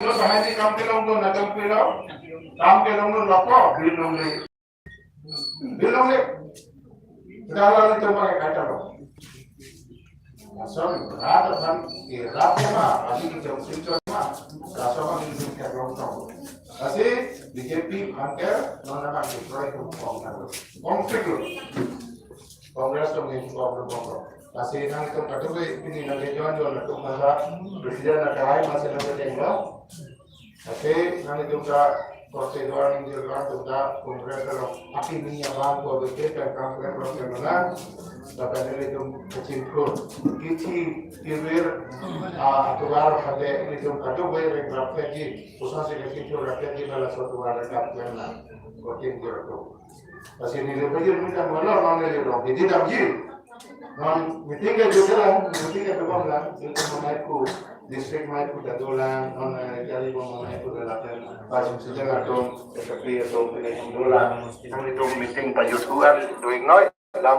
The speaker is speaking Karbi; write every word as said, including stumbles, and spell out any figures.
Lo bahai ni kam kelong do na kam kelong. Kam kelong do loko, bill longle. Bill longle. Dalam itu pakai kata lo. Sorry, rata kan, eh, rata ma, lagi kita musim cuma, rasa ma di musim kelong tong. Kasi B J P angker, nona ma destroy itu kong na. Konflik lo. Congress tong ni kong lo kong lo. Kasi nangtum katubi ini nang join join nangtum masa presiden na kahai masih nang tengok. Tapi nangtum ta prosedur yang dilakukan tum ta Congress kalau api minyak bang ko betul kan kan kan prosedur mana. Tapi nangtum kecimpung. Kici kiwir ah atuar pada nangtum katubi yang rakyat di. Khususnya kecimpung rakyat di dalam suatu rakyat yang na. Kotin kira. Pasi neli bajir minta malar non neli dong. Jadi damji. Non meeting ke juga lah, meeting ke juga lah. Itu maiku district maiku dadolang, non eh, jadi maiku dadolang. Pas sudah atum S P atum kena dadolang. Yang itu meeting pajut kuan doing noi. Lama